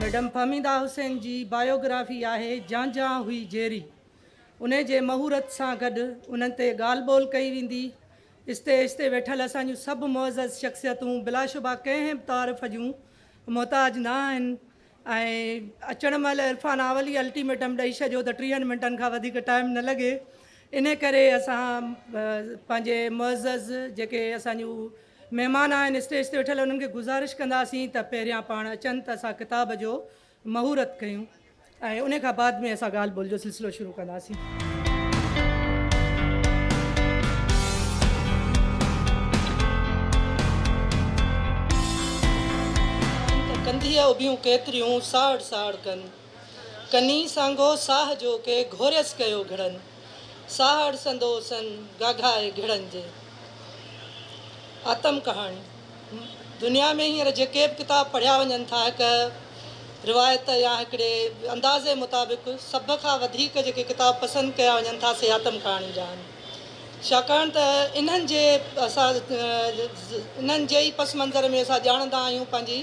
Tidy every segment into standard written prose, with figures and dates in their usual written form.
Madam Fahmida Hussain جي biography آهي جانجان هئي جيري. انهي جي مهورت سان گڏ انهن تي ڳالهه ٻولهه ڪئي ويندي. اسٽيج تي ويٺل اسان جون سڀ معزز شخصيتون بلاشبه ڪنهن به تعارف جون محتاج نه آهن ۽ اچڻ مهل عرفان آولي الٽيميٽم ڏئي ڇڏيو ته ٽيهن منٽن کان وڌيڪ ٽائيم نه لڳي انهي ڪري اسان پنهنجي معزز جيڪي اسان جون مهمان آهن اسٽيج تي ويٺل انهن کي گذارش ڪنداسين ته پهريان پاڻ اچن ته اسان ڪتاب جو مهورت ڪيون ۽ ان کان بعد ۾ اسان ڳالهه ٻولهه جو سلسلو شروع ڪنداسين. ته ڪنڌيء اڀيون ڪيتريون ساڙ ساڙ ڪن. ڪني سانگو ساهه جو ڪي گهوريس ڪيو گهڙن. ساهڙ سندو سن گاگهائي گهڙن جي. آتم ڪهاڻي. دنيا ۾ هينئر جيڪي به ڪتاب پڙهيا وڃن ٿا هڪ روايت يا هڪڙي اندازي مطابق سڀ کان وڌيڪ جيڪي ڪتاب پسند ڪيا وڃن ٿا سي آتم ڪهاڻي جا آهن ڇاڪاڻ ته انهن جي اسان انهن جي ئي پس منظر ۾ اسان ڄاڻندا آهيون پنهنجي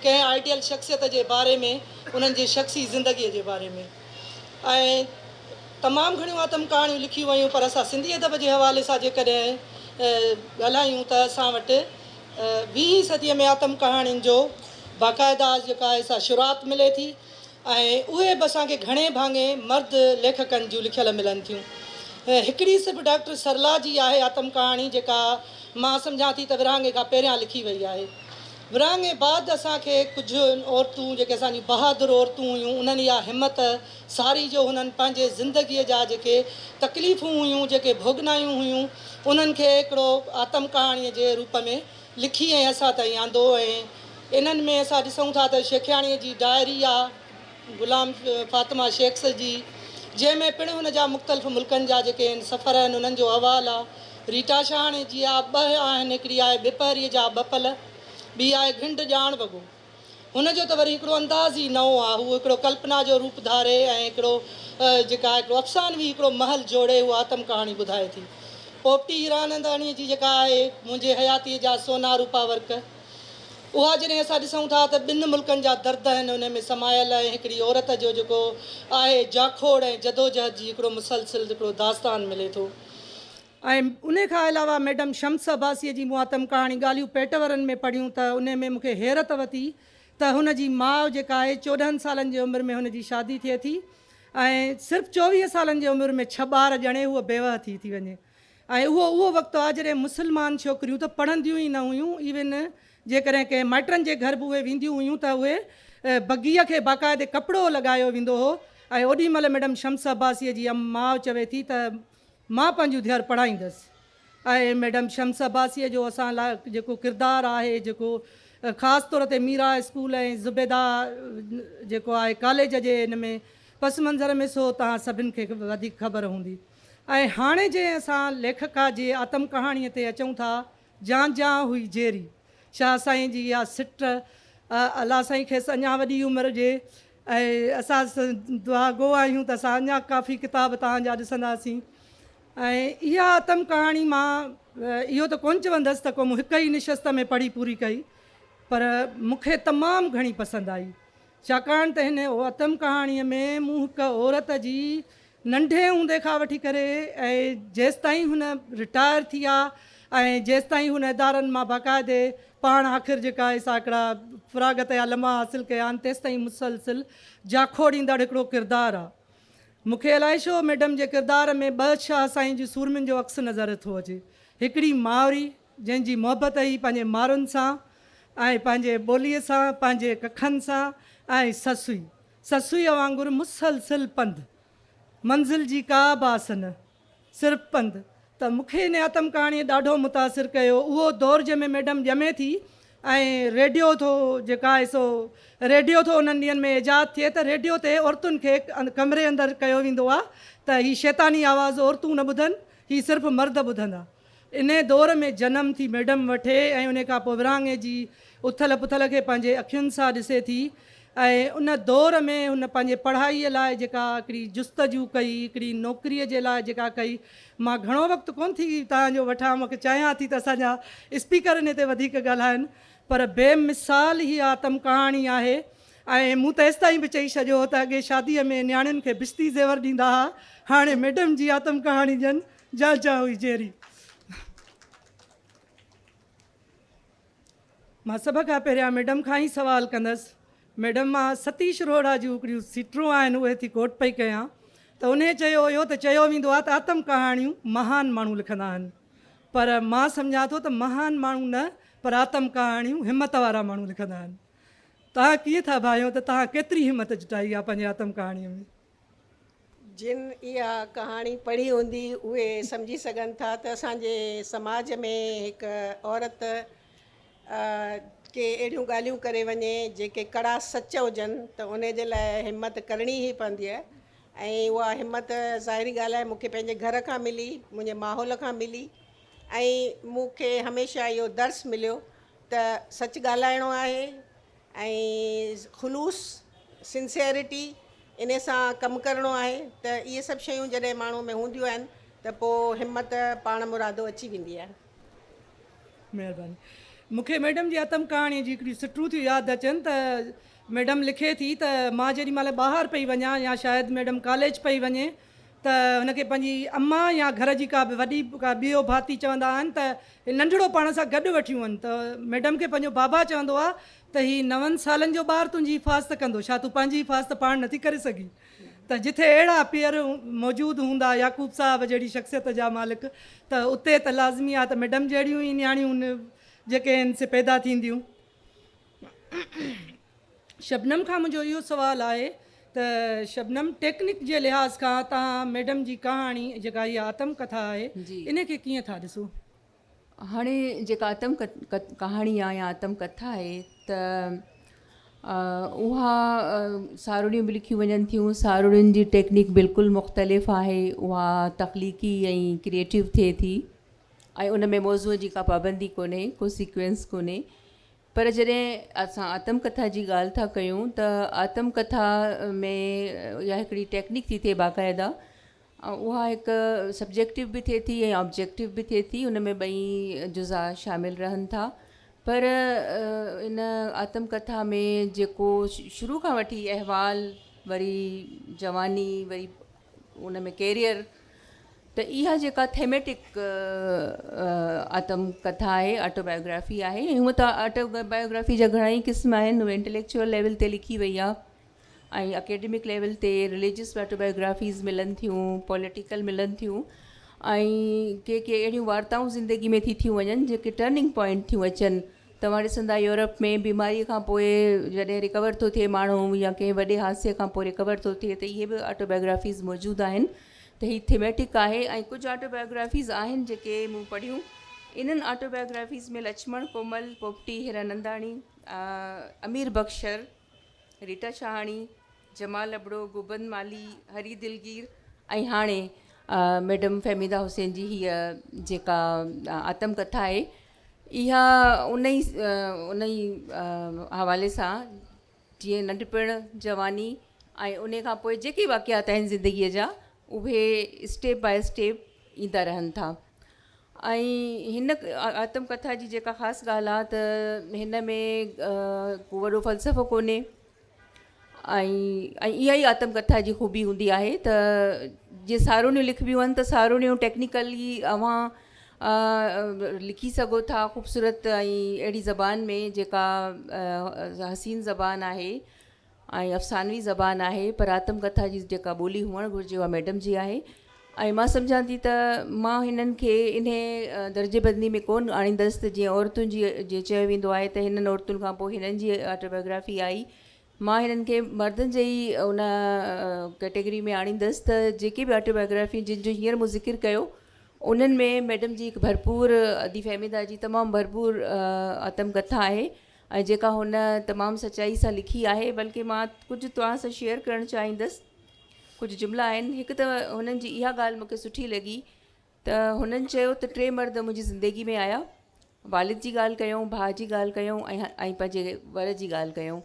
ڪنهن آئيڊيل شخصيت جي باري ۾ انهن جي شخصي زندگي جي باري ۾ ۽ تمام گهڻيون آتم ڪهاڻيون لکيون ويون پر اسان سنڌي ادب جي حوالي سان جيڪڏهن ڳالهايون ته اسان وٽ ويهين صديء ۾ آتم ڪهاڻين جو باقاعده جيڪا آهي سا شروعات ملي ٿي ۽ اهي به اسان کي گهڻي ڀاڱي مرد ليکڪن جون لکيل ملن ٿيون. هڪڙي صرف ڊاڪٽر سرلا جي آهي آتم ڪهاڻي جيڪا مان سمجهان ٿي ته ورهاڱي کان پهريان لکي وئي آهي. ورهاڱي بعد اسان کي ڪجهه عورتون جيڪي اسان جون بهادر عورتون هيون انهن اها همت ساري جو هنن پنهنجي زندگيء جا جيڪي تڪليفون هيون جيڪي ڀوڳنايون هيون انهن کي هڪڙو آتم ڪهاڻيء جي روپ ۾ لکي ۽ اسان تائين آندو ۽ انهن ۾ اسان ڏسون ٿا ته شيخياڻيء جي ڊائري آ غلام فاطمه شيخ جي جنهن ۾ پڻ هن جا مختلف ملڪن جا جيڪي آهن سفر آهن انهن جو احوال آ. ريٽا شهاڻي جي آ ٻه آهن هڪڙي آهي ٻپهريء جا ٻه پل ٻي آهي گهنڊ ڄاڻ وڳو. هن جو ته وري هڪڙو انداز ئي نئون آ هو هڪڙو ڪلپنا جو روپ ڌاري ۽ هڪڙو جيڪا هڪڙو افسانوي هڪڙو محل جوڙي هو آتم ڪهاڻي ٻڌائي ٿي. پوپٽي هيراننداڻيء جي جيڪا آهي منهنجي حياتيء جا سونا روپا ورق اها جڏهن اسان ڏسون ٿا ته ٻن ملڪن جا درد آهن ان ۾ سمايل ۽ هڪڙي عورت جو جيڪو آهي جاکوڙ ۽ جدوجهد جي هڪڙو مسلسل هڪڙو داستان ملي ٿو. ۽ انهي کان علاوه ميڊم شمس عباسيء جي مون آتم ڪهاڻي ڳالهيون پيٽ ورن ۾ پڙهيون ته انهي ۾ مون کي حيرت وتي ته هن جي ماء جيڪا آهي 14 سالن جي عمر ۾ هن جي شادي ٿئي ٿي ۽ صرف 24 سالن جي عمر ۾ ڇهه ٻار ڄڻي هوء بيوهه ٿي ٿي وڃي ۽ اهو اهو وقت آهي جڏهن مسلمان ڇوڪريون ته پڙهنديون ئي نه هيون ايون جيڪڏهن ڪنهن مائٽن جي گهر به اهي وينديون هيون ته اهي بگيء کي باقاعدي ڪپڙو لڳايو ويندو هو ۽ اوڏي مهل ميڊم شمس عباسيء جي ماء چوي ٿي ته مان پنهنجون ڌيئر پڙهائيندس ۽ ميڊم شمس عباسيء جو اسان لاء جيڪو ڪردار آهي جيڪو خاص طور تي ميرا اسڪول ۽ زبيده جيڪو آهي ڪاليج جي ان ۾ پس منظر ۾ سو توهان سڀن کي وڌيڪ خبر هوندي ۽ هاڻي جنهن اسان ليکڪا جي آتم ڪهاڻيء تي اچون ٿا جان جان هئي جيري شاهه سائين جي اها سٽ الله سائين کيس اڃا وڏي عمر ڏي ۽ اسان دعا گو آهيون ته اسان اڃا ڪافي ڪتاب توهان جا ڏسنداسين ۽ اها آتم ڪهاڻي مان اهو ته ڪونه چوندس ته ڪو مون هڪ ئي نشست ۾ پڙهي پوري ڪئي پر مون کي تمام گهڻي پسند آئي ڇاڪاڻ ته هن اتم ڪهاڻيء ۾ مون هڪ عورت جي ننڍي هوندي کان وٺي ڪري ۽ جيستائين هن رٽائر ٿي آ ۽ جيستائين هن ادارن مان باقاعدي پاڻ آخر جيڪا آهي سا هڪڙا فراغت جا لمحا حاصل ڪيا آهن تيستائين مسلسل جاکوڙيندڙ هڪڙو ڪردار آ. مون کي الائي ڇو ميڊم جي ڪردار ۾ ٻه شاهه سائين جي سورمين جو عڪس نظر ٿو اچي. هڪڙي مائري جنهن جي محبت هئي پنهنجي مارن سان ۽ پنهنجي ٻوليء سان، پنهنجي ڪکن سان ۽ سسئي، سسئيء وانگر مسلسل پنڌ، منزل جي ڪا به آس نه، صرف پنڌ. ته مون کي ان آتم ڪهاڻيء ڏاڍو متاثر ڪيو. اهو دور جنهن ۾ ميڊم ڄمي ٿي ۽ ريڊيو ٿو جيڪا آهي سو ريڊيو ٿو انهن ڏينهن ۾ ايجاد ٿئي ته ريڊيو تي عورتن کي ڪمري اندر ڪيو ويندو آهي ته هي شيطاني آواز عورتون نه ٻڌن، هي صرف مرد ٻڌندا. انهيء دور ۾ جنم ٿي ميڊم وٺي ۽ انهيء کان پوء ورهاڱي جي اٿل پٿل کي پنهنجي اکين سان ڏسي ٿي ۽ ان دور ۾ هن پنهنجي پڙهائيء لاء جيڪا هڪڙي جستجو ڪئي، هڪڙي نوڪريء جي لاء جيڪا ڪئي. مان گهڻو وقت ڪونه ٿي توهان جو وٺان، مون کي چاهيان ٿي ته اسان جا اسپيڪر انهيء تي وڌيڪ ڳالهائن، پر بي مثال هيء آتم ڪهاڻي آهي. ۽ مون ته ايستائين به چئي ڇڏيو هو ته اڳي شاديء ۾ نياڻين کي بشتي زيور ڏيندا ها، هاڻي ميڊم جي آتم ڪهاڻي ڄن جان جان هئي جيئري. مان سڀ کان پهريان ميڊم کان ئي سوال ڪندس. ميڊم مان ستيش روهڙا جون هڪڙيون سٽرون آهن اهي ٿي ڪوٽ پئي ڪيان ته انهي چيو هيو ته چيو ويندو آهي ته آتم ڪهاڻيون مهان ماڻهو لکندا آهن پر مان سمجهان ٿو ته مهان ماڻهو نه پر آتم ڪهاڻيون همت وارا ماڻهو لکندا آهن. توهان ڪيئن ٿا ڀانيو ته توهان ڪيتري همت جٽائي آهي پنهنجي آتم ڪهاڻيء ۾؟ جن اها ڪهاڻي پڙهي هوندي اهي سمجهي سگهن ٿا ته اسان جي سماج ۾ هڪ عورت ڪي اهڙيون ڳالهيون ڪري وڃي جيڪي ڪڙا سچ هجن ته ان جي لاء همت ڪرڻي ئي پوندي آهي ۽ اها همت ظاهري ڳالهه آهي مون کي پنهنجي گهر کان ملي منهنجي ماحول کان ملي ۽ مون کي هميشه اهو درس مليو ته سچ ڳالهائڻو آهي ۽ خلوص، Sincerity، انهي سان ڪم ڪرڻو آهي ته اهي سڀ شيون جڏهن ماڻهو ۾ هونديون آهن ته پوء همت پاڻ مرادو اچي ويندي آهي. مهرباني. مون کي ميڊم جي اتم ڪهاڻيء جي هڪڙيون سٽون ٿيون ياد اچن ته ميڊم لکي ٿي ته مان جيڏي مهل ٻاهر پئي وڃان يا شايد ميڊم ڪاليج پئي وڃي ته هن کي پنهنجي اما يا گهر جي ڪا به وڏي ڪا ٻيو ڀاتي چوندا آهن ته هي ننڍڙو پاڻ سان گڏ وٺيون وڃ ته ميڊم کي پنهنجو بابا چوندو آهي ته هي نون سالن جو ٻار تنهنجي حفاظت ڪندو ڇا تون پنهنجي حفاظت پاڻ نٿي ڪري سگهين ته جٿي اهڙا پيئر موجود هوندا يعقوب صاحب جهڙي شخصيت جا مالڪ ته اتي ته لازمي آهي ته ميڊم جهڙيون ئي نياڻيون جيڪي آهن سي پيدا ٿينديون. شبنم کان منهنجو اهو سوال آهي ته شبنم ٽيڪنڪ جي لحاظ کان توهان ميڊم جي ڪهاڻي جيڪا اها آتم ڪٿا آهي ان کي ڪيئن ٿا ڏسو؟ هاڻي جيڪا آتم ڪهاڻي آهي يا آتم ڪٿا آهي ته اها ساروڻيون به لکيون وڃن ٿيون ساروڻين جي ٽيڪنڪ بلڪل مختلف آهي اها تخليقي ۽ ڪريئيٽو ٿئي ٿي ۽ ان ۾ موضوع جي ڪا پابندي ڪونهي ڪو سيڪوينس ڪونهي پر جڏهن اسان آتم ڪٿا جي ڳالهه ٿا ڪيون ته آتم ڪٿا ۾ اها هڪڙي ٽيڪنڪ ٿي ٿئي باقاعده اها هڪ سبجيڪٽو به ٿئي ٿي ۽ آبجيڪٽو به ٿئي ٿي ان ۾ ٻئي جزا شامل رهن ٿا پر ان آتم ڪٿا ۾ جيڪو شروع کان وٺي احوال وري جواني وري ان ۾ ڪيريئر ته اها جيڪا ٿيميٽڪ آتم ڪٿا آهي آٽو بايوگرافي آهي ۽ هونء ته آٽو بايوگرافي جا گهڻا ئي قسم آهن اهي انٽليڪچوئل ليول تي لکي وئي آهي ۽ اڪيڊمڪ ليول تي رليجس آٽو بايوگرافيز ملن ٿيون پوليٽيڪل ملن ٿيون ۽ ڪي ڪي اهڙيون وارتائون زندگي ۾ ٿي ٿيون وڃن جيڪي ٽرننگ پوائنٽ ٿيون اچن توهان ڏسندا يورپ ۾ بيماري کان پوء جڏهن ريڪور ٿو ٿئي ماڻهو يا ڪنهن وڏي حادثي کان پوء ريڪور ٿو ٿئي ته اهي به آٽو بايوگرافيز موجود آهن ته هي ٿيميٽڪ آهي ۽ ڪجهه آٽو بايوگرافيز آهن جيڪي مون پڙهيون انهن آٽو بايوگرافيز ۾ لڇمڻ ڪومل پوپٽي هيراننداڻي امير بخش شر ريٽا شاهاڻي جمال ابڙو گوبند مالهي هري دلگير ۽ هاڻي ميڊم فهميده حسين جي هيء جيڪا آتم ڪٿا آهي اها ان ئي ان ئي حوالي سان جيئن ننڍپڻ جواني ۽ ان کان پوء جيڪي واقعات آهن زندگيء جا اهي اسٽيپ باء اسٽيپ ايندا رهن ٿا ۽ هن آتم ڪٿا جي جيڪا خاص ڳالهه آهي ته هن ۾ ڪو وڏو فلسفو ڪونهي ۽ ۽ اها ئي آتم ڪٿا جي خوبي هوندي آهي ته جيئن ساروڻيون لکبيون آهن ته ساروڻيون ٽيڪنيڪلي اوهان لکي سگهو ٿا خوبصورت ۽ اهڙي زبان ۾ جيڪا حسين زبان آهي ۽ افسانوي زبان آهي پر آتم ڪٿا جي جيڪا ٻولي هئڻ گهرجي اها ميڊم جي آهي ۽ مان سمجهان ٿي ته مان هنن کي انهي درجي بندي ۾ ڪونه آڻيندس ته جيئن عورتن جي جيئن چيو ويندو آهي ته هنن عورتن کان پوء هنن جي آٽوبايوگرافي آئي مان هنن کي مردن جي ئي ان ڪيٽيگري ۾ آڻيندس ته جيڪي به آٽوبايوگرافي جن جو هينئر مون ذڪر ڪيو انهن ۾ ميڊم جي هڪ ڀرپور ادي فهميده جي تمام ڀرپور آتم ڪٿا آهي ۽ جيڪا هن تمام سچائي سان لکي آهي بلڪه مان ڪجهه توهان سان شيئر ڪرڻ چاهيندس ڪجهه جملا آهن هڪ ته هنن جي اها ڳالهه مون کي سٺي لڳي ته هنن چيو ته ٽي مرد منهنجي زندگي ۾ آيا والد جي ڳالهه ڪيائون ڀاء جي ڳالهه ڪيائون ۽ پنهنجي ور جي ڳالهه ڪيائون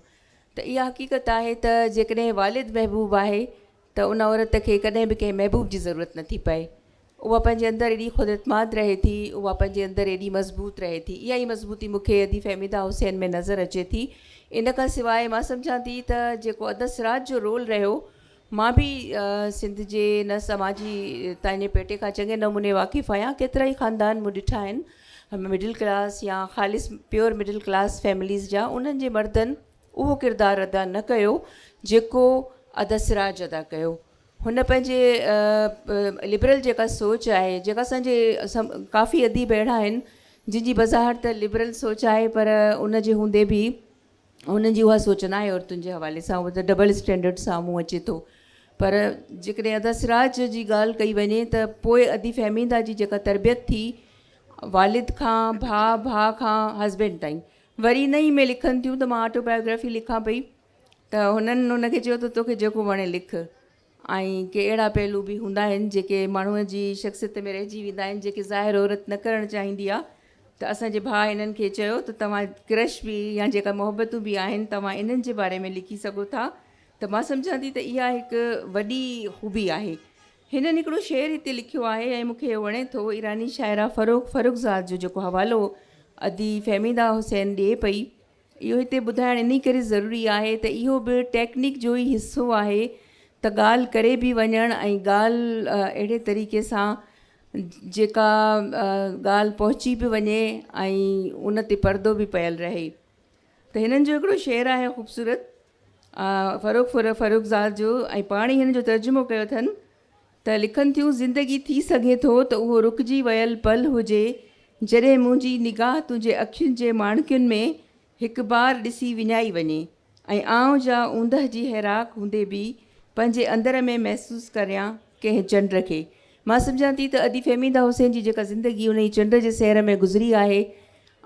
ته اها حقيقت آهي ته جيڪڏهن والد محبوب آهي ته ان عورت کي ڪڏهن به ڪنهن محبوب جي ضرورت نٿي پئي. اها پنهنجي اندر ايڏي خود اعتماد رهي ٿي، اها پنهنجي اندر ايڏي مضبوط رهي ٿي. اها ئي مضبوطي مون کي ادي فهميده حسين ۾ نظر اچي ٿي. ان کان سواء مان سمجهان ٿي ته جيڪو ادا سراج جو رول رهيو، مان به سنڌ جي ان سماجي تاڃي پيٽي کان چڱي نموني واقف آهيان. ڪيترائي خاندان مون ڏٺا آهن مڊل ڪلاس يا خالص پيور مڊل ڪلاس فيمليز جا، انهن جي مردن اهو ڪردار ادا نه ڪيو جيڪو ادا سراج ادا ڪيو. هن پنهنجي لبرل جيڪا سوچ آهي، جيڪا اسان جي ڪافي اديب اهڙا آهن جن جي بظاهر ته لبرل سوچ آهي پر ان جي هوندي به انهن جي اها سوچ ناهي عورتن جي حوالي سان، اهو ته ڊبل اسٽينڊرڊ سامهون اچي ٿو. پر جيڪڏهن ادا سراج جي ڳالهه ڪئي وڃي ته پوء ادي فهميده جي جيڪا تربيت ٿي والد کان ڀاء، ڀاء کان هسبينڊ تائين، وري ان ئي ۾ لکن ٿيون ته مان آٽو بايوگرافي لکان پئي ته هنن ان کي چيو ته توکي جيڪو وڻي لک. ۽ ڪي اهڙا پهلو به هوندا آهن جيڪي ماڻهوء جي شخصيت ۾ رهجي ويندا آهن جيڪي ظاهر عورت نه ڪرڻ چاهيندي آهي ته اسان جي ڀاء هنن کي چيو ته توهان ڪرش به يا جيڪا محبتون به آهن توهان انهن جي باري ۾ لکي سگهو ٿا ته مان سمجهان ٿي ته اها هڪ وڏي خوبي آهي. هنن هڪڙو شعر هتي لکيو آهي ۽ مون کي اهو وڻي ٿو ايراني شاعره فروغ فرخ زاد جو جيڪو حوالو ادي فهميده حسين ڏئي پئي اهو هتي ٻڌائڻ انهي ڪري ضروري آهي ته اهو به ٽيڪنڪ جو ئي حصو آهي ته ڳالهه ڪري به وڃڻ ۽ ڳالهه اهڙي طريقي سان جيڪا ڳالهه پهچي به وڃي ۽ ان تي پردو به پيل رهي ته هنن جو هڪڙو شعر آهي خوبصورت فروغ فرخ زاد جو ۽ پاڻ ئي هن جو ترجمو ڪيو اٿن ته لکن ٿيون، زندگي ٿي سگهي ٿو ته اهو رڪجي ويل پل هجي، جڏهن منهنجي نگاهه تنهنجي اکين جي ماڻڪين ۾ هڪ بار ڏسي وڃائي وڃي ۽ آئون جا اوندهه جي هيراڪ هوندي به پنهنجي اندر ۾ محسوس ڪريان ڪنهن چنڊ کي. مان سمجهان ٿي ته ادي فهميده حسين جي جيڪا زندگي انهي چنڊ جي سير ۾ گذري آهي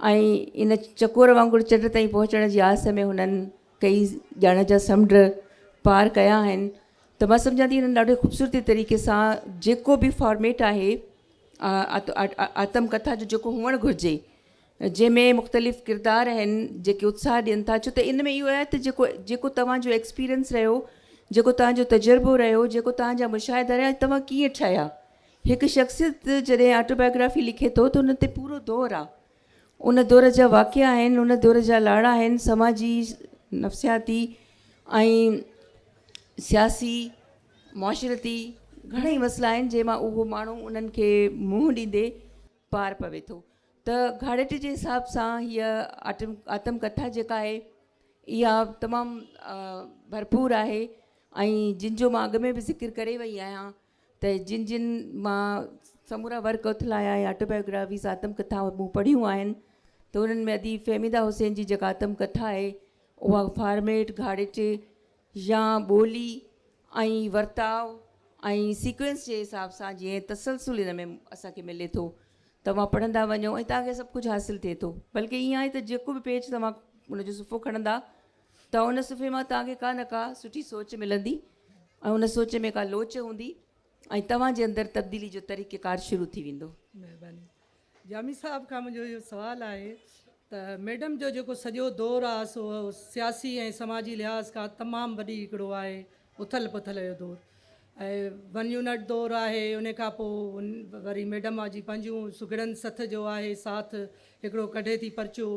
۽ ان چڪور وانگر چنڊ تائين پهچڻ جي آس ۾ هنن ڪئي ڄاڻ جا سمنڊ پار ڪيا آهن ته مان سمجهان ٿي هنن ڏاڍي خوبصورتي طريقي سان جيڪو به فارميٽ آهي آتم ڪٿا جو جيڪو هئڻ گهرجي جنهن ۾ مختلف ڪردار آهن جيڪي اتساهه ڏين ٿا ڇو ته ان ۾ اهو آهي ته جيڪو جيڪو توهان جو ايڪسپيرينس رهيو جيڪو توهان جو تجربو رهيو جيڪو توهان جا مشاهدا رهيا توهان ڪيئن ٺهيا هڪ شخصيت جڏهن آٽوبايوگرافي لکي ٿو ته ان تي پورو دور آهي ان دور جا واقعا آهن، ان دور جا لاڙا آهن، سماجي، نفسياتي ۽ سياسي، معاشرتي گهڻئي مسئلا آهن جنهن مان اهو ماڻهو انهن کي منهن ڏيندي پار پوي ٿو ته گهاڙيٽي جي حساب سان هيء آتم ڪٿا جيڪا آهي اها تمام ڀرپور آهي ۽ جن جو مان اڳ ۾ به ذڪر ڪري وئي آهيان ته جن جن مان سمورا ورق اٿلايا ۽ آٽوبايوگرافيز آتم ڪٿائون مون پڙهيون آهن ته انهن ۾ ادي فهميده حسين جي جيڪا آتم ڪٿا آهي اها فارميٽ گهاڙيٽي يا ٻولي ۽ ورتاء ۽ سيڪوئنس جي حساب سان جيئن تسلسل ان ۾ اسان کي ملي ٿو توهان پڙهندا وڃو ۽ توهان کي سڀ ڪجهه حاصل ٿئي ٿو بلڪه ائين آهي ته جيڪو به پيج توهان ان جو صفحو کڻندا ته ان صفحي مان توهان کي ڪا نه ڪا سٺي سوچ ملندي ۽ ان سوچ ۾ ڪا لوچ هوندي ۽ توهان جي اندر تبديلي جو طريقيڪار شروع ٿي ويندو. مهرباني. جامي صاحب کان منهنجو اهو سوال آهي ته ميڊم جو جيڪو سڄو دور آ سو سياسي ۽ سماجي لحاظ کان تمام وڏي هڪڙو آهي اٿل پٿل جو دور ۽ ون يونٽ دور آهي ان کان پوء وري ميڊم جي پنهنجون سگهڙن سٿ جو آهي ساٿ هڪڙو ڪڍي ٿي پرچو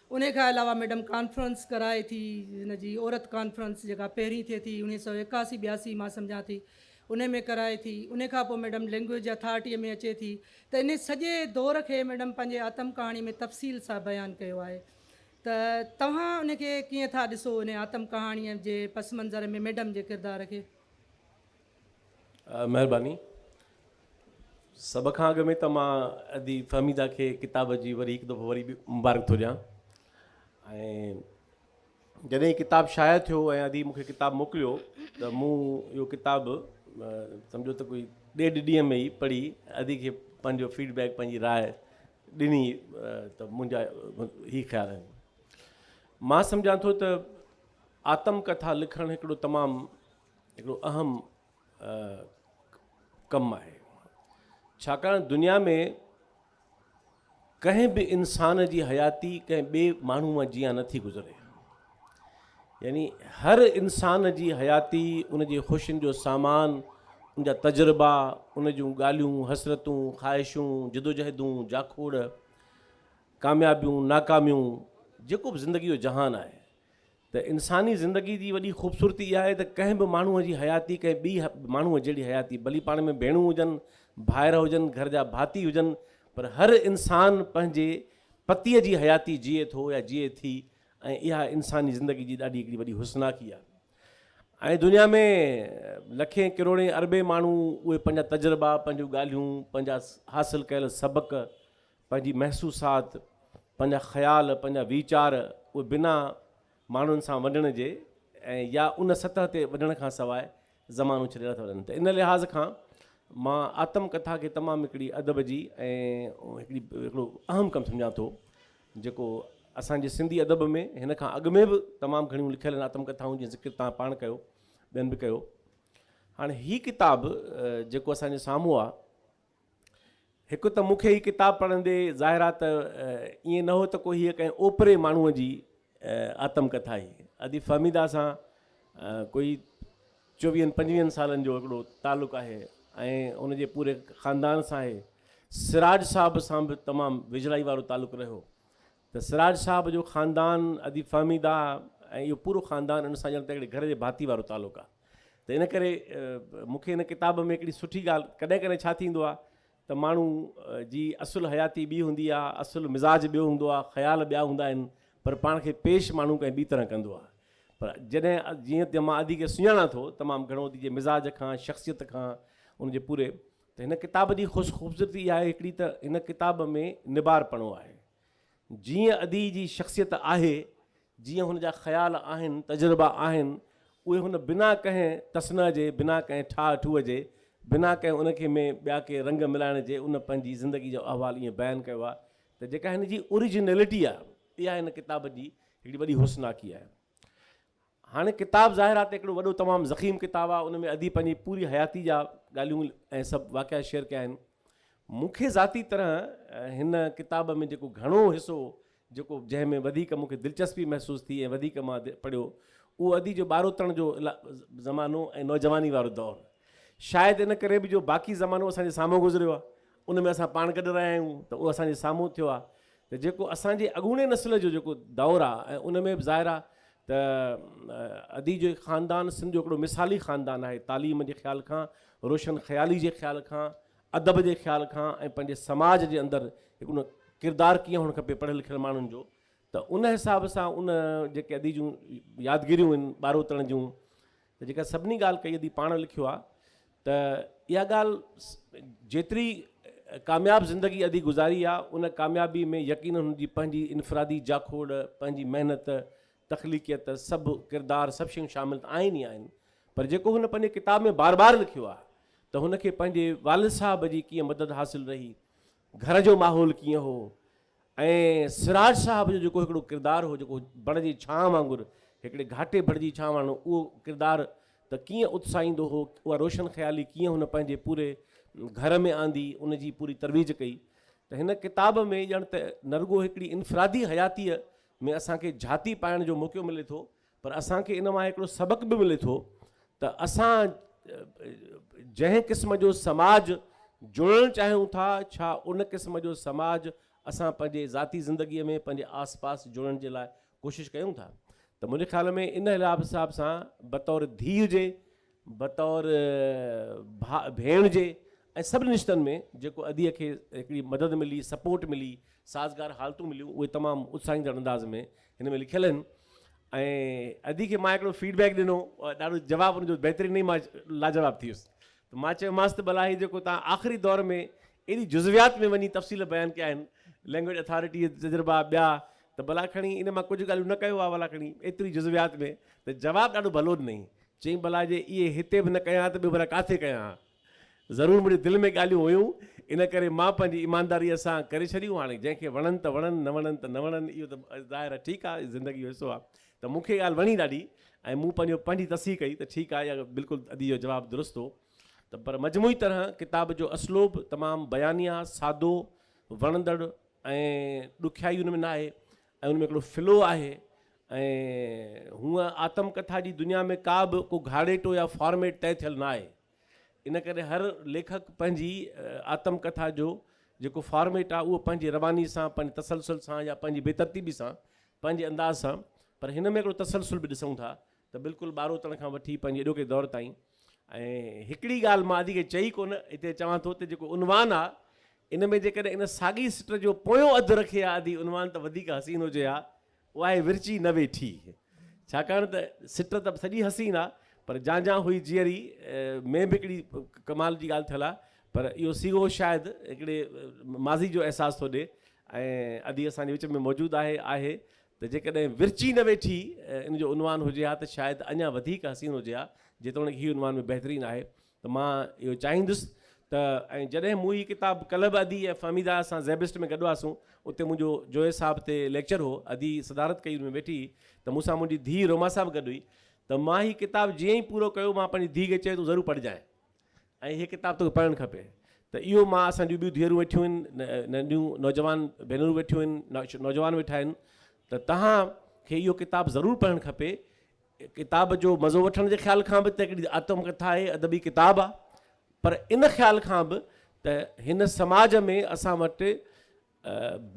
انهي کان علاوه ميڊم ڪانفرنس ڪرائي ٿي هن جي عورت ڪانفرنس جيڪا پهرين ٿئي ٿي اوڻيهه سئو ايڪاسي ٻياسي مان سمجهان ٿي انهي ۾ ڪرائي ٿي انهي کان پوء ميڊم لينگويج اٿارٽيء ۾ اچي ٿي ته انهي سڄي دور کي ميڊم پنهنجي آتم ڪهاڻي ۾ تفصيل سان بيان ڪيو آهي ته توهان انهي کي ڪيئن ٿا ڏسو انهي آتم ڪهاڻيء جي پس منظر ۾ ميڊم جي ڪردار کي. مهرباني. سڀ کان اڳ ۾ ته مان ادي فهميده کي ڪتاب جي وري هڪ دفعو وري به مبارڪ ٿو ڏيان ۽ جڏهن هي ڪتاب شايع ٿيو ۽ ادي مون کي ڪتاب موڪليو ته مون اهو ڪتاب سمجهو ته ڪوئي ڏيڍ ڏينهن ۾ ئي پڙهي ادي کي پنهنجو فيڊ بيڪ پنهنجي راء ڏني ته منهنجا هي خيال آهن. مان سمجهان ٿو ته آتم ڪٿا لکڻ هڪڙو تمام هڪڙو اهم ڪم آهي ڇاڪاڻ دنيا ۾ ڪنهن به انسان جي حياتي ڪنهن ٻئي ماڻهوء جيان نٿي گذري يعني هر انسان جي حياتي ان جي خوشين جو سامان ان جا تجربا، ان جون ڳالهيون، حسرتون، خواهشون، جدوجهدون، جاکوڙ، ڪاميابيون، ناڪاميون، جيڪو به زندگي جو جهان آهي ته انساني زندگي جي وڏي خوبصورتي اها آهي ته ڪنهن به ماڻهوء جي حياتي ڪنهن ٻي ماڻهوء جهڙي حياتي ڀلي پاڻ ۾ ڀيڻون هجن، ڀائر هجن، گهر جا ڀاتي هجن پر هر انسان پنهنجي پتيء جي حياتي جيئي ٿو يا جيئي ٿي ۽ اها انساني زندگي جي ڏاڍي هڪڙي وڏي حسناڪي آهي ۽ دنيا ۾ لکين ڪروڙين اربين ماڻهو اهي پنهنجا تجربا، پنهنجون ڳالهيون، پنهنجا حاصل ڪيل سبق، پنهنجي محسوسات، پنهنجا خيال، پنهنجا ويچار اهي بنا ماڻهن سان ونڊڻ جي ۽ يا ان سطح تي وڃڻ کان سواء زمانو ڇڏي نٿا وڃن ته ان لحاظ کان مان آتم ڪٿا کي تمام هڪڙي ادب جي ۽ هڪڙي هڪڙو اهم ڪم سمجهان ٿو جيڪو اسان جي سنڌي ادب ۾ هن کان اڳ ۾ به تمام گهڻيون لکيل آهن آتم ڪٿائون جيئن ذڪر توهان پاڻ ڪيو ٻين به ڪيو هاڻي هي ڪتاب جيڪو اسان جي سامهون آهي هڪ ته مون کي هي ڪتاب پڙهندي ظاهر آ ته ائين نه هو ته ڪو هيء ڪنهن اوپري ماڻهوء جي آتم ڪٿا هئي. ادي فهميده سان ڪوئي چوويهن پنجويهن سالن جو هڪڙو تعلق آهي ۽ ان جي پوري خاندان سان آهي. سراج صاحب سان به تمام ويجهڙائي وارو تعلق رهيو ته سراج صاحب جو خاندان، ادي فهميده ۽ اهو پورو خاندان ان سان ڄڻ ته هڪڙي گهر جي ڀاتي وارو تعلق آهي ته ان ڪري مون کي هن ڪتاب ۾ هڪڙي سٺي ڳالهه ڪڏهن ڪڏهن ڇا ٿيندو آهي ته ماڻهو جي اصل حياتي ٻي هوندي آهي، اصل مزاج ٻيو هوندو آهي، خيال ٻيا هوندا آهن پر پاڻ کي پيش ماڻهو ڪنهن ٻي طرح ڪندو آهي پر جڏهن جيئن ته مان ادي کي سڃاڻان ٿو تمام گهڻو ادي جي مزاج کان شخصيت کان ان جي پوري ته هن ڪتاب جي خوبصورتي اها آهي هڪڙي ته هن ڪتاب ۾ نبارپڻو آهي. جيئن ادي جي شخصيت آهي، جيئن هن جا خيال آهن، تجربا آهن، اهي هن بنا ڪنهن تصنع جي، بنا ڪنهن ٺاهه ٺوهه جي، بنا ڪنهن ان کي ۾ ٻيا ڪي رنگ ملائڻ جي ان پنهنجي زندگي جو احوال ائين بيان ڪيو آهي ته جيڪا هن جي اوريجنلٽي آهي اها هن ڪتاب جي هڪڙي وڏي حسناڪي آهي. هاڻي ڪتاب ظاهر آ ته هڪڙو وڏو تمام ضخيم ڪتاب آ ان ۾ اديب پنهنجي پوري حياتي جا ڳالهيون ۽ سڀ واقعا شيئر ڪيا آهن. مون کي ذاتي طرح هن ڪتاب ۾ جيڪو گهڻو حصو جيڪو جنهن ۾ وڌيڪ مون کي دلچسپي محسوس ٿي ۽ وڌيڪ مان پڙهيو اهو ادي جو ٻاروتڻ جو زمانو ۽ نوجواني وارو دور شايد ان ڪري به جو باقي زمانو اسان جي سامهون گذريو آ ان ۾ اسان پاڻ گڏ رهيا آهيون ته اهو اسان جي سامهون ٿيو آ ته جيڪو اسان جي اڳوڻي نسل جو جيڪو دور آ ۽ ان ۾ به ظاهر آ ته ادي جو خاندان سنڌ جو هڪڙو مثالي خاندان آهي تعليم جي خيال کان روشن خيالي جي خيال کان ادب جي خيال کان ۽ پنهنجي سماج جي اندر هڪ ان ڪردار ڪيئن هئڻ کپي پڙهيل لکيل ماڻهن جو ته ان حساب سان ان جيڪي ادي جون يادگيريون آهن ٻاروتڻ جون ته جيڪا سڀني ڳالهه ڪئي ادي پاڻ لکيو آ ته اها ڳالهه جيتري ڪامياب زندگي ادي گذاري آ ان ڪاميابي ۾ يقينن هن جي پنهنجي انفرادي جاکوڙ پنهنجي محنت تخليقيت سڀ ڪردار سڀ شيون شامل ته آهن ئي آهن پر جيڪو هن پنهنجي ڪتاب ۾ بار بار لکيو آ ته هن کي پنهنجي والد صاحب جي ڪيئن مدد حاصل رهي گهر جو ماحول ڪيئن هو ۽ سراج صاحب جو جيڪو هڪڙو ڪردار هو جيڪو بڙ جي ڇانء وانگر هڪڙي گهاٽي بڙ جي ڇانء وانگر اهو ڪردار ته ڪيئن اتساهيندو هو اها روشن خيالي ڪيئن هن پنهنجي پوري گهر ۾ آندي ان جي پوري ترويج ڪئي ته هن ڪتاب ۾ ڄڻ ته نه رڳو هڪڙي انفرادي حياتيء ۾ اسان کي جهاتي پائڻ جو موقعو ملي ٿو پر اسان کي ان مان هڪڙو سبق به ملي ٿو ته اسان جنهن قسم جو سماج جوڙڻ چاهيون ٿا ڇا ان قسم جو سماج اسان پنهنجي ذاتي زندگيء ۾ پنهنجي آس پاس جوڙڻ جي لاء ڪوشش ڪيون ٿا ته منهنجي خيال ۾ ان حساب سان بطور ڌيء جي بطور ڀاء ڀيڻ جي ۽ سڀني رشتن ۾ جيڪو اديء کي هڪڙي مدد ملي، سپورٽ ملي، سازگار حالتون مليون اهي تمام اتساهيندڙ انداز ۾ هن ۾ لکيل آهن ۽ ادي کي مان هڪڙو فيڊ بيڪ ڏنو ڏاڍو جواب ان جو بهترين ڏنائين مان لاجواب ٿي ويس ته مان چيومانس ته ڀلا هي جيڪو توهان آخري دور ۾ ايڏي جزويات ۾ وڃي تفصيل بيان ڪيا آهن لينگويج اٿارٽي جا تجربا ٻيا ته ڀلا کڻي ان مان ڪجهه ڳالهيون نه ڪيو ها ڀلا کڻي ايتري جزويات ۾ ته جواب ڏاڍو ڀلو ڏنائين چيائين ڀلا جي اهي هتي به نه ڪيان ها ته ٻيو ڀلا ڪاٿي ڪيان ها. ضرور منهنجي دل ۾ ڳالهيون هيون، ان ڪري مان پنهنجي ايمانداريء سان ڪري ڇڏيون. هاڻي جنهن کي وڻن ته وڻن، نه وڻن ته نه وڻن، اهو ته ظاهر آهي ٺيڪ آهي، زندگيء جو حصو آهي. ته مون کي ڳالهه وڻي ڏاڍي ۽ مون پنهنجو پنهنجي تصحيح ڪئي ته ٺيڪ آهي، اها بلڪل ادي جو جواب درست هو. ته پر مجموعي طرح ڪتاب جو اسلوب تمام بيانيه، سادو، وڻندڙ ۽ ڏکيائي ان ۾ نه آهي ۽ ان ۾ هڪڙو فلو آهي ۽ هونء آتم ڪٿا جي دنيا ۾ ڪا به ڪو گهاڙيٽو يا فارميٽ طئي ٿيل نه آهي. ان ڪري هر ليکڪ پنهنجي آتم ڪٿا جو جيڪو فارميٽ آهي اهو پنهنجي رواني سان، پنهنجي تسلسل سان يا پنهنجي بي ترتيبي سان، پنهنجي انداز سان، پر هن ۾ هڪڙو تسلسل به ڏسون ٿا ته بلڪل ٻاروتڻ کان وٺي پنهنجي اڄوڪي دور تائين. ۽ هڪڙي ڳالهه مان ادي کي چئي ڪونه هتي چوان ٿو ته جيڪو عنوان آ ان ۾ جيڪڏهن ان ساڳي سٽ جو پويون اڌ رکي ها ادي عنوان ته وڌيڪ حسين هجي ها، اها آهي ورچي نه ويٺي. ڇاڪاڻ ته سٽ ته سڄي حسين آ پر جان جان هئي جيئري ۾ به هڪڙي ڪمال جي ڳالهه ٿيل آ پر اهو صيغو شايد هڪڙي ماضي جو احساس ٿو ڏي ۽ ادي اسان جي وچ ۾ موجود آهي آهي ته جيڪڏهن ورچي نه ويٺي ان جو عنوان هجي ها ته شايد اڃا وڌيڪ حسين هجي ها، جيتوڻيڪ هي عنوان به بهترين آهي ته مان اهو چاهيندس ته ۽ جڏهن مون هي ڪتاب ڪلهه به ادي ۽ فهميده اسان زيبسٽ ۾ گڏ هئاسون اتي منهنجو جويي صاحب تي ليڪچر هو ادي صدارت ڪئي ان ۾ ويٺي هئي ته مون سان منهنجي ڌيء روماسا به گڏ هئي ته مان هي ڪتاب جيئن ئي پورو ڪيو مان پنهنجي ڌيء کي چيو تون ضرور پڙهجانء ۽ هي ڪتاب توکي پڙهڻ کپي ته اهو مان اسان جون ٻيون ڌيئرون ويٺيون آهن ننڍيون نوجوان ڀينرون ويٺيون آهن نوجوان ويٺا آهن ته توهان کي اهو ڪتاب ضرور پڙهڻ کپي ڪتاب جو مزو وٺڻ جي خيال کان به ته هڪڙي آتم ڪٿا آهي ادبي ڪتاب آهي پر ان خيال کان به ته هن سماج ۾ اسان وٽ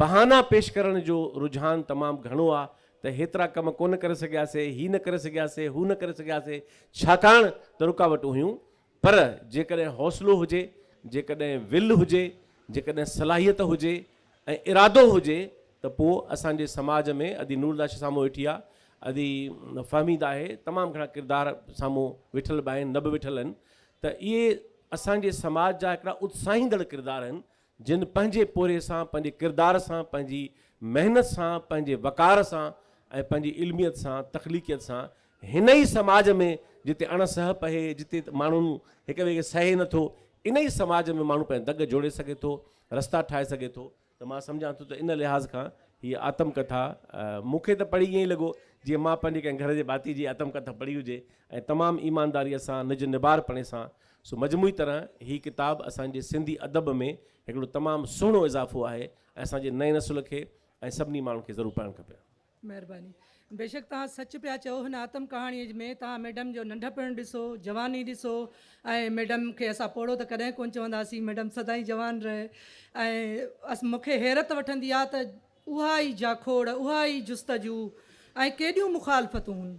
بهانا پيش ڪرڻ جو رجحان تمام گهڻو آ ته هيترا ڪم ڪونه ڪري سگهياسي، هي نه ڪري سگهياسي، هو نه ڪري سگهياسي، ڇاڪاڻ ته رڪاوٽون هيون، پر جيڪڏهن حوصلو هجي، جيڪڏهن ول هجي، جيڪڏهن صلاحيت هجي ۽ ارادو هجي ته پوء اسان جي سماج ۾ ادي نورالهديٰ سامهون ويٺي آ، ادي فهميده آهي، تمام گهڻا ڪردار سامهون ويٺل به آهن نه به ويٺل آهن ته اهي اسان جي سماج جا هڪڙا اتساهيندڙ ڪردار آهن جن پنهنجي پورهيي سان، پنهنجي ڪردار سان، پنهنجي محنت سان، پنهنجي وقار سان ۽ پنهنجي علميت سان، تخليقيت سان هن ئي سماج ۾ جتي اڻ سهپ اهي، جتي ماڻهو هڪ ٻئي کي سهي نه ٿو، ان ئي سماج ۾ ماڻهو پنهنجا دڳ جوڙي سگهي ٿو، رستا ٺاهي سگهي ٿو ته مان سمجهان ٿو ته ان لحاظ کان هيء آتم ڪٿا مون کي ته پڙهي ائين ئي لڳو جيئن مان پنهنجي ڪنهن گهر جي ڀاتي جي آتم ڪٿا پڙهي هجي ۽ تمام ايمانداريء سان نج نبارپڻي سان سو مجموعي طرح هي ڪتاب اسان جي سنڌي ادب ۾ هڪڙو تمام سهڻو اضافو آهي ۽ اسان جي نئين نسل کي ۽ سڀني ماڻهن کي ضرور پڙهڻ کپي. مهرباني. بيشڪ توهان سچ پيا چئو هن آتم ڪهاڻيء ۾ توهان ميڊم جو ننڍپڻ ڏسو، جواني ڏسو ۽ ميڊم کي اسان پوڙهو ته ڪڏهن ڪونه چونداسين ميڊم سدائين جوان رهي ۽ مون کي حيرت وٺندي آ ته اها ئي جاکوڙ، اها ئي جستجو ۽ ڪيڏيون مخالفتون.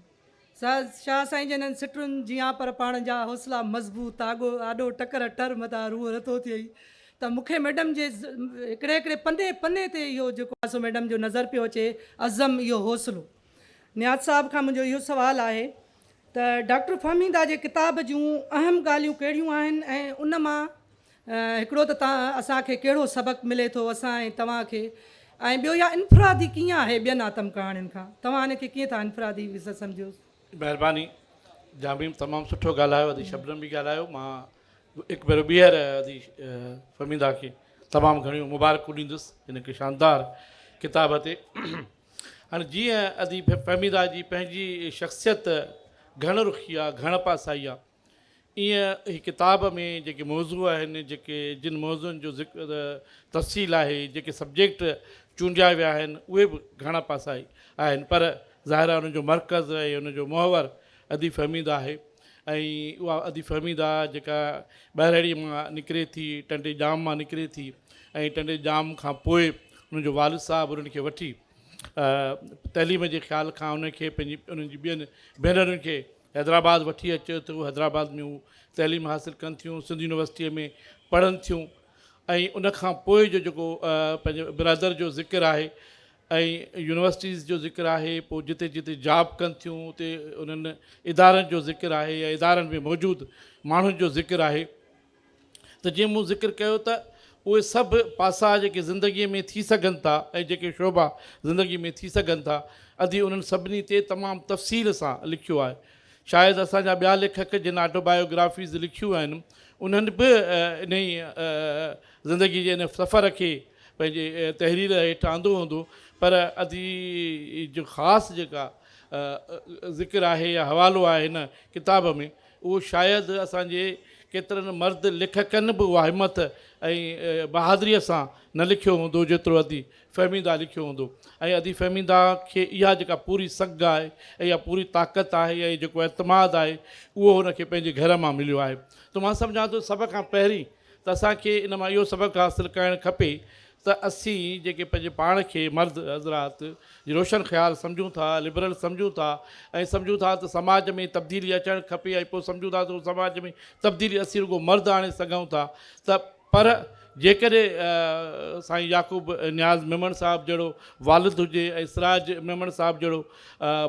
شاهه سائين جي انهن سٽن جيان پر پاڻ جا حوصلا مضبوط، آڳو آڏو ٽڪر ٽر متان روح رتو ٿئي ته مون کي ميڊم جي هڪڙي هڪڙي پني پني تي اهو جيڪو آهي سو ميڊم جو نظر پيو اچي عزم اهو حوصلو. نياز صاحب کان منهنجو اهو سوال آهي ته ڊاڪٽر فهميده جي ڪتاب جون اهم ڳالهيون ڪهڙيون آهن ۽ ان مان هڪڙو ته تان اسان کي ڪهڙو سبق ملي ٿو اسان ۽ توهان کي ۽ ٻيو اها انفرادي ڪيئن آهي ٻين آتم ڪهاڻين کان توهان ان کي ڪيئن ٿا انفرادي سمجهو. مهرباني جاميم تمام سٺو ڳالهايو ادي شبنم به ڳالهايو مان هڪ ڀيرو ٻيهر ادي فهميده کي تمام گهڻيون مبارڪون ڏيندس هن کي شاندار ڪتاب تي هاڻي جيئن ادي فهميده جي پنهنجي شخصيت گهڻ رخي آ گهڻ پاسائي آ ايئن هي ڪتاب ۾ جيڪي موضوع آهن، جيڪي جن موضوعن جو ذڪر تفصيل آهي، جيڪي سبجيڪٽ چونڊيا ويا آهن، اهي به گهڻا پاسائي آهن، پر ظاهر آهي انهن جو مرڪز ۽ ان جو محور ادي فهميده آهي ۽ اها ادي فهميده جيڪا ٻهراڙيء مان نڪري ٿي، ٽنڊي ڄام مان نڪري ٿي ۽ ٽنڊي ڄام کان پوء انهن جو والد صاحب انهن کي وٺي تعليم جي خيال کان انهن کي پنهنجي انهن جي ٻين ڀينرن کي حيدرآباد وٺي اچي ٿو، حيدرآباد ۾ هو تعليم حاصل ڪن ٿيون، سنڌ يونيورسٽيء ۾ پڙهن ٿيون ۽ ان کان پوء جو جيڪو پنهنجي برادر جو ذڪر آهي ۽ يونيورسٽيز جو ذڪر آهي، پوء جتي جتي جاب ڪن ٿيون اتي انهن ادارن جو ذڪر آهي يا ادارن ۾ موجود ماڻهن جو ذڪر آهي. ته جيئن مون ذڪر ڪيو ته اهي سڀ پاسا جيڪي زندگيء ۾ ٿي سگهن ٿا ۽ جيڪي شعبا زندگيء ۾ ٿي سگهن ٿا، ادي انهن سڀني تي تمام تفصيل سان لکيو آهي. شايد اسان جا ٻيا ليکڪ جن آٽو بايوگرافيز لکيون آهن، انهن به انهيء زندگيء جي ان سفر کي پنهنجي تحرير هيٺ آندو هوندو، پر ادي جو خاص جيڪا ذڪر آهي يا حوالو آهي هن ڪتاب ۾، اهو شايد اسان جي ڪيترن مرد ليکڪن به اها همت ۽ بهادريء سان نه لکيو هوندو جيترو ادي فهميده لکيو هوندو ۽ ادي فهميده کي اها جيڪا پوري سگهه آهي ۽ اها پوري طاقت آهي ۽ جيڪو اعتماد آهي اهو هن کي پنهنجي گهر مان مليو آهي ته مان سمجهان ٿو سڀ کان پهرين ته اسان کي ان مان اهو سبق حاصل ڪرڻ کپي ته اسين جيڪي پنهنجي پاڻ کي مرد حضرات جي روشن خيال سمجهون ٿا، لبرل سمجهون ٿا ۽ سمجهون ٿا ته سماج ۾ تبديلي اچڻ کپي ۽ پوء سمجهون ٿا ته سماج ۾ تبديلي اسين رڳو مرد آڻي سگهون ٿا ته پر جيڪڏهن سائين يعقوب نياز ميمڻ صاحب جهڙو والد هجي ۽ سراج ميمڻ صاحب جهڙو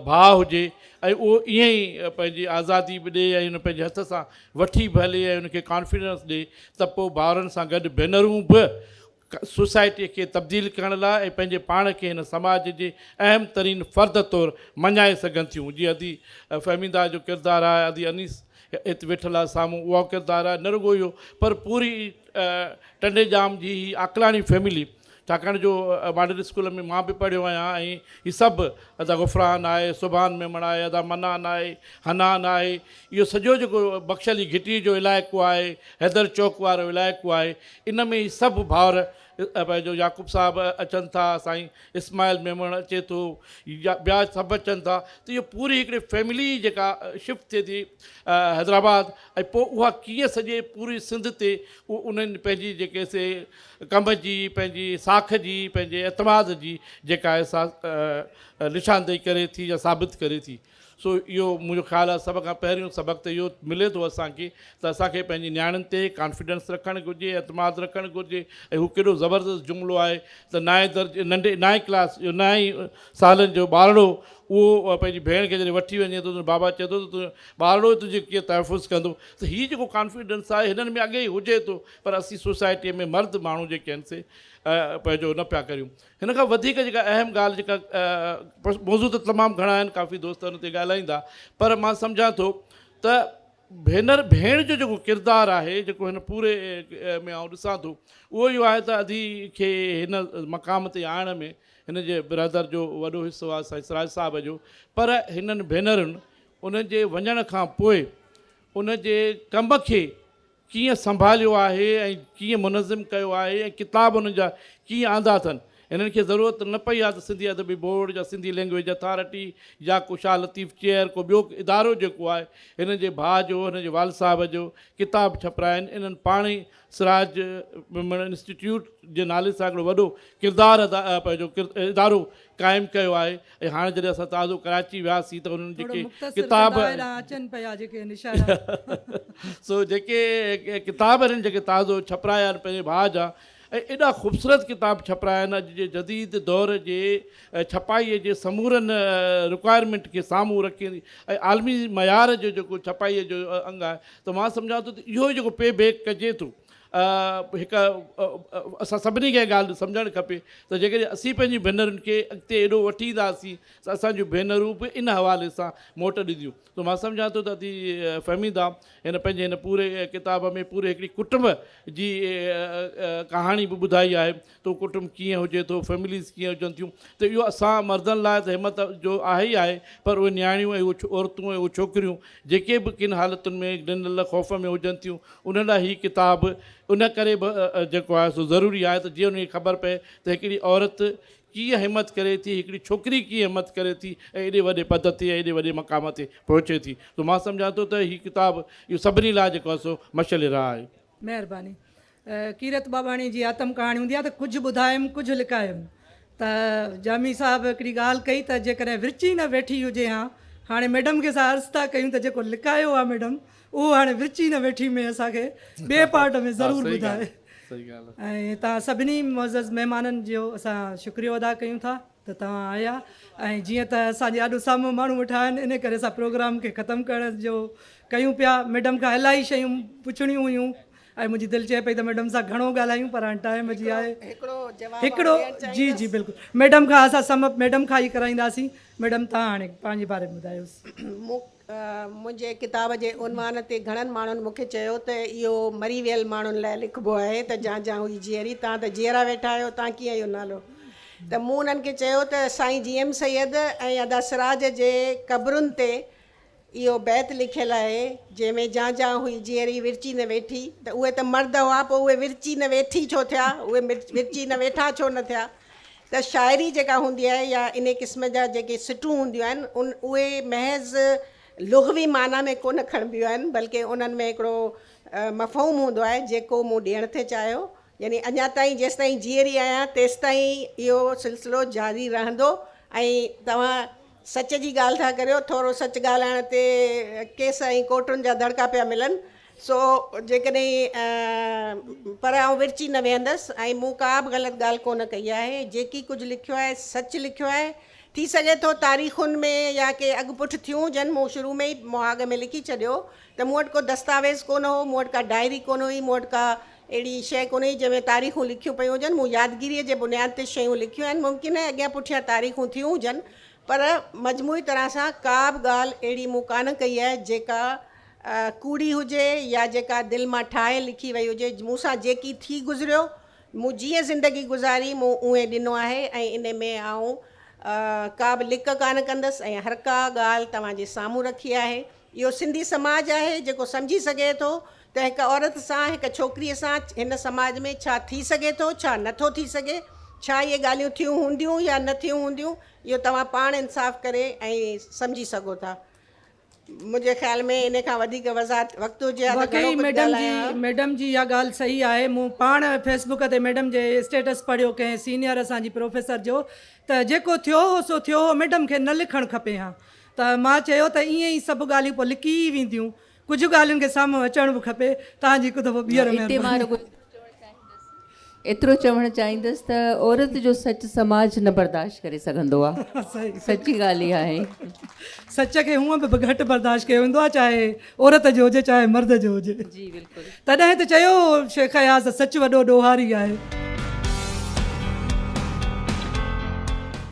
ڀاء هجي ۽ اهو ائين ئي پنهنجي آزادي به ڏي ۽ ان پنهنجي هٿ سان وٺي به هلي ۽ ان کي ڪانفيڊنس ڏي ته پوء ڀائرن سان گڏ ڀينرون به سوسائٽيء کي تبديل ڪرڻ لاء ۽ پنهنجي پاڻ کي هن سماج جي اهم ترين فرد طور مڃائي سگهن ٿيون. جيئن ادي فهميده جو ڪردار آهي، ادي انيس هت ويٺل آهي سامهون اهو ڪردار آهي، نه رڳو اهو پر پوري ٽنڊي ڄام جي هي عاقلاڻي فيملي ڇاڪاڻ جو ماڊل اسڪول ۾ مان به پڙهيو آهيان ۽ هي سڀ ادا غفران آهي، سبحان ميمڻ آهي، ادا منان آهي، حنان آهي، اهو سڄو جيڪو بخش علي گهٽي جو علائقو آهي، حيدر چوڪ وارو علائقو آهي، ان ۾ هي سڀ ڀائر پنهنجو يعقوب صاحب اچن ٿا، سائين اسماعيل ميمڻ اچي ٿو، يا ٻيا سڀ اچن ٿا ته اهو پوري هڪڙي فيملي جيڪا شفٽ ٿئي ٿي حيدرآباد ۽ پوء اها ڪيئن سڄي پوري سنڌ تي اهو انهن پنهنجي جيڪي سي ڪم جي پنهنجي ساک جي پنهنجي اعتماد جي جيڪا آهي سا نشاندهي ڪري ٿي يا ثابت ڪري ٿي. سو اهو منهنجو خيال آهي سڀ کان پهريون سبق ته اهو ملي ٿو اسان کي ته اسان کي پنهنجي نياڻين تي ڪانفيڊنس رکڻ گهرجي اعتماد رکڻ گهرجي ۽ هو ڪيڏو زبردست جملو آهي ته نائين درجي ننڍي نائين ڪلاس جو نائين سالن جو ٻارڙو اهو پنهنجي ڀيڻ کي جڏهن وٺي وڃي ٿو ته بابا چئي ٿو ته تنهنجو ٻارڙو ئي تنهنجي ڪيئن تحفظ ڪندو ته هي جيڪو ڪانفيڊنس آهي هنن ۾ اڳي ئي هجي ٿو پر اسين سوسائٽيء ۾ مرد ماڻهو جيڪي آهن سي پنهنجو نه پيا ڪريون هن کان وڌيڪ جيڪا اهم ڳالهه جيڪا موضوع ته تمام گهڻا آهن ڪافي دوست ان تي ڳالهائيندا پر مان سمجهان ٿو ته ڀينر ڀيڻ جو جيڪو ڪردار آهي جيڪو هن پوري ۾ آئون ڏسان ٿو اهو اهو آهي ته ادي کي هن مقام تي آڻڻ ۾ هن جي برادر جو وڏو حصو آهي سائين سراج صاحب جو پر هنن ڀينرن انهن جي وڃڻ کان پوء ان جي ڪم کي ڪيئن سنڀاليو آهي ۽ ڪيئن منظم ڪيو آهي ۽ ڪتاب انهن جا ڪيئن آندا اٿن. هنن کي ضرورت نه پئي آهي ته سنڌي ادبي بورڊ يا سنڌي لئنگئيج اٿارٽي يا ڪو شاهه لطيف چيئر ڪو ٻيو ادارو جيڪو آهي هنن جي ڀاء جو هنن جي والد صاحب جو ڪتاب ڇپرائين. انهن پاڻ ئي سراج ميمڻ انسٽيٽيوٽ جي نالي سان هڪڙو وڏو ڪردار ادا پنهنجو ادارو قائم ڪيو آهي ۽ هاڻي جڏهن اسان تازو ڪراچي وياسين ته انهن ٿورو جيڪي مختصر ڪتاب ڪندا هيڏانهن اچن پيا جيڪي نشانا. سو جيڪي ڪتاب انهن جيڪي تازو ڇپرايا آهن پنهنجي ڀاء جا ۽ ايڏا خوبصورت ڪتاب ڇپرايا آهن اڄ جي جديد دور جي ڇپائيء جي سمورن رڪوائرمينٽ کي سامهون رکي ۽ عالمي معيار جو جيڪو ڇپائيء جو انگ آهي ته مان سمجهان ٿو ته اهو جيڪو پي بيڪ ڪجي ٿو هڪ اسان سڀني کي ڳالهه سمجهڻ کپي ته جيڪڏهن اسين پنهنجي ڀينرن کي اڳتي ايڏو وٺي اينداسين ته اسان جون ڀينرون به ان حوالي سان موٽ ڏينديون ته مان سمجهان ٿو ته ادي فهميده هن پنهنجي هن پوري ڪتاب ۾ پوري هڪڙي ڪٽنب جي ڪهاڻي به ٻڌائي آهي ته اهو ڪٽنب ڪيئن هجي ٿو، فيمليز ڪيئن هجن ٿيون ته اهو اسان مردن لاء ته همت جو آهي ئي آهي پر اهي نياڻيون ۽ اهي عورتون ۽ اهي ڇوڪريون جيڪي به ڪن حالتن ۾ ڊنل خوف ۾ هجن ٿيون انهن لاء هي ڪتاب ان ڪري به جيڪو آهي سو ضروري آهي ته جيئن انهن کي خبر پئي ته هڪڙي عورت ڪيئن همت ڪري ٿي، هڪڙي ڇوڪري ڪيئن همت ڪري ٿي ۽ ايڏي وڏي پد تي ۽ ايڏي وڏي مقام تي پهچي ٿي. سو مان سمجهان ٿو ته هي ڪتاب اهو سڀني لاء جيڪو آهي سو مشعل راهه آهي. مهرباني. ڪيرت ٻاٻاڻي جي آتم ڪهاڻي هوندي آهي ته ڪجهه ٻڌايم ڪجهه لڪايم ته جامي صاحب هڪڙي ڳالهه ڪئي ته جيڪڏهن ورچي نه ويٺي هجي هان هاڻي ميڊم کي اسان عرض ٿا ڪيون ته جيڪو لڪايو آهي ميڊم اهو هاڻي ورچي نه ويٺي ۾ اسان کي ٻئي پارٽ ۾ ضرور ٻڌائي ۽ توهان سڀني معزز مهمانن جو اسان شڪريو ادا ڪيون ٿا ته توهان آيا ۽ جيئن ته اسان جي آڏو سامهون ماڻهو ويٺا آهن ان ڪري اسان پروگرام کي ختم ڪرڻ جو ڪيون پيا ميڊم کان الاهي شيون پڇڻيون هيون ۽ منهنجي دل چئي پئي ته ميڊم سان گهڻو ڳالهايون پر هاڻي ٽائيم جي آهي هڪڙو جي جي بلڪل ميڊم کان اسان سم اپ ميڊم کان ئي ڪرائينداسين ميڊم توهان هاڻي پنهنجي باري ۾ ٻڌايوس. مون منهنجي ڪتاب جي عنوان تي گهڻن ماڻهن مون کي چيو ته اهو مري ويل ماڻهن لاء لکبو آهي ته جان جان هئي جيئري توهان ته جيئرا ويٺا آهيو توهان ڪيئن اهو نالو ته مون انهن کي چيو ته سائين جي ايم سيد ۽ ادا سراج جي قبرن تي اهو بيت لکيل آهي، جنهن ۾ جان جان هئي جيئري ورچي نه ويٺي ته اهي ته مرد هئا پوء اهي ورچي نه ويٺي ڇو ٿيا، اهي ورچي نه ويٺا ڇو نه ٿيا؟ ته شاعري جيڪا هوندي آهي يا انهي قسم جا جيڪي سٽون هونديون آهن ان اهي محض لغوي معنيٰ ۾ ڪونه کڻبيون آهن بلڪه انهن ۾ هڪڙو مفهوم هوندو آهي جيڪو مون ڏيڻ ٿي چاهيو يعني اڃا تائين جيستائين جيئري آهيان تيستائين اهو سلسلو جاري رهندو ۽ توهان سچ جي ڳالهه ٿا ڪريو، ٿورو سچ ڳالهائڻ تي ڪيس ۽ ڪورٽن جا دڙڪا پيا ملن، سو جيڪڏهن پر آئون ورچي نه ويهندس ۽ مون ڪا به غلط ڳالهه ڪونه ڪئي آهي، جيڪي ڪجهه لکيو آهي سچ لکيو آهي، ٿي سگهي ٿو تاريخن ۾ يا ڪي اڳ پٺ ٿيون هجن، مون شروع ۾ ئي مهاڳ ۾ لکي ڇڏيو ته مون وٽ ڪو دستاويز ڪونه هو، مون وٽ ڪا ڊائري ڪونه هئي، مون وٽ ڪا اهڙي شيء ڪونه هئي جنهن ۾ تاريخون لکيون پيون هجن، مون يادگيريء جي بنياد تي شيون لکيون آهن، ممڪن آهي اڳيان پٺيان تاريخون ٿيون هجن، پر مجموعي طرح سان ڪا به ڳالهه اهڙي مون ڪانه ڪئي آهي جيڪا ڪوڙي هجي يا جيڪا دل مان ٺاهي لکي وئي هجي، مون سان جيڪي ٿي گذريو، مون جيئن زندگي گذاري مون اونئين ڏنو آهي ۽ انهي ۾ آئون ڪا به لڪ ڪانه ڪندس ۽ هر ڪا ڳالهه توهان جي سامهون رکي آهي. اهو سنڌي سماج آهي جيڪو سمجهي سگهي ٿو ته هڪ عورت سان، هڪ ڇوڪريء سان هن سماج ۾ ڇا ٿي سگهي ٿو، ڇا نه ٿو ٿي سگهي، ڇا اهي ڳالهيون ٿيون هونديون يا نه ٿيون هونديون، اهو توهان پاڻ انصاف ڪري ۽ سمجهي سگهو ٿا. منهنجي خيال ۾ ان کان وڌيڪ وضاحت وقت هجي ها ته گهڻو واقعي ڪجهه ميڊم جي ڳالهايان ها. ميڊم جي اها ڳالهه صحيح آهي مون پاڻ فيس بڪ تي ميڊم جي اسٽيٽس پڙهيو ڪنهن سينيئر اسان جي پروفيسر جو ته جيڪو ٿيو هو سو ٿيو هو ميڊم کي نه لکڻ کپي ها ته مان چيو ته ائين ئي سڀ ڳالهيون پوء لڪي ئي وينديون. ڪجهه ڳالهين کي سامهون اچڻ به کپي. توهان جي هڪ دفعو ٻيهر اتي مان مهرباني. رڳو ايترو چوڻ چاهيندس ته عورت جو سچ سماج نه برداشت ڪري سگهندو آ. سچي ڳالهه اها آهي. سچ کي هونء به گهٽ برداشت ڪيو ويندو آ چاهي عورت جو هجي چاهي مرد جو هجي. جي بلڪل. تڏهن ته چيو هو شيخ اياز ته سچ وڏو ڏوهاري آهي.